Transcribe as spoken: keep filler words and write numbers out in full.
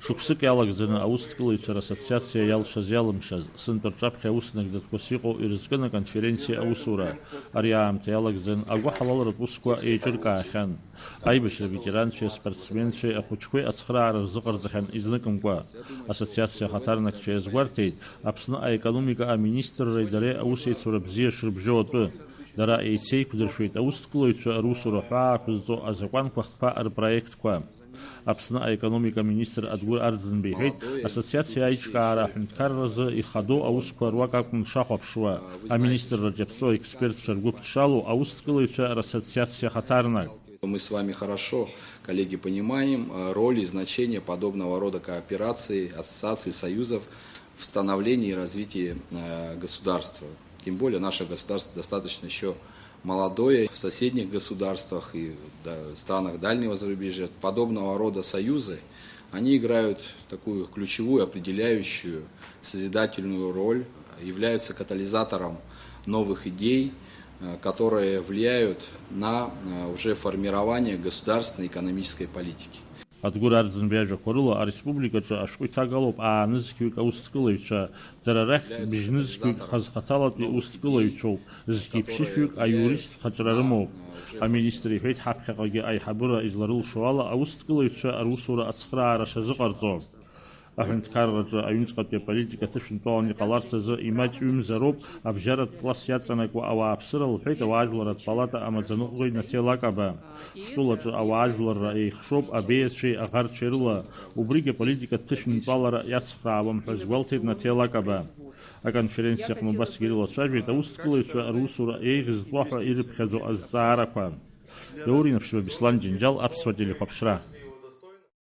Шықәсык иалагӡаны аусҭкылаҩцәа рассоциациа иалшаз-иалымшаз, сынтәа рҿаԥхьа аус нагӡатәқәас иҟоу ирызкын аконференциа аусура. Ари аамҭа иалагӡан агәыҳалалратә усқәа еиҿыркаахьан. Аибашьра ветеранцәеи аспортсменцәеи ахәыҷқәеи ацхыраара рзыҟарҵахьан изныкымкәа. Ассоциациа ахаҭарнакцәа иазгәарҭеит, Аԥсны аекономика аминистрреи дареи аусеицура бзиа шрыбжьоу атәы. Дара еицеиқәдыршәеит аусҭкылаҩцәа русура ҳәаа ақәызҵо азакәанқәа хԥа рпроектқәа. Аԥсны аекономика министр Адгәыр Арӡынба иҳәеит, ассоциациа аиҿкаара аҳәынҭқарразы ихадоу аусқәа руак акәын дшахәаԥшуа. Аминистрраҿ иаԥҵоу аекспертцәа ргәыԥ дшалоу аусҭкылаҩцәа рассоциациа хаҭарнак. Мы с вами хорошо, коллеги, понимаем э, роль и значение подобного рода кооперации, ассоциаций, союзов в становлении и развитии э, государства. Тем более наше государство достаточно еще молодое. В соседних государствах и да, странах дальнего зарубежья подобного рода союзы, они играют такую ключевую, определяющую, созидательную роль, являются катализатором новых идей, э, которые влияют на э, уже формирование государственной экономической политики. Адгәыр Арӡынба иажәақәа рыла, ареспубликаҿы ашәҟәы иҭагалоуп аа нызқьҩык аусҭкылаҩцәа, дара рахьтә бжь нызқьҩык хазхаҭалатәи усҭкылаҩцәоуп, зқьи ԥшьышәҩык аиуристтә хаҿра рымоуп. Аминистр иҳәеит, ҳаԥхьаҟагьы аиҳабыра изларылшо ала аусҭкылаҩцәа русура ацхыраара шазыҟарҵо. Аҳәынҭқарраҿы аҩныҵҟатәи аполитика ҭышәынтәалан иҟаларц азы имаҷҩымзароуп абжьаратә класс иаҵанакуа ауааԥсыра, лҳәеит ауаажәларратә палата амаӡаныҟәгаҩ Наҭел Акаба. Ҳтәылаҿы ауаажәларра еихшоуп абеиацәеи аӷарцәеи рыла, убригь аполитикатә ҭышәынтәалара иацхраауам ҳәа азгәалҭеит Наҭел Акаба. Аконференциа аҟны убасгьы ирылацәажәеит аусҭкылаҩцәа русура еиӷьызтәуа ҳәа ирыԥхьаӡо азҵаарақәа. Даур Инаԥшьба, Беслан Џьынџьал, Аԥсуа телехәаԥшра.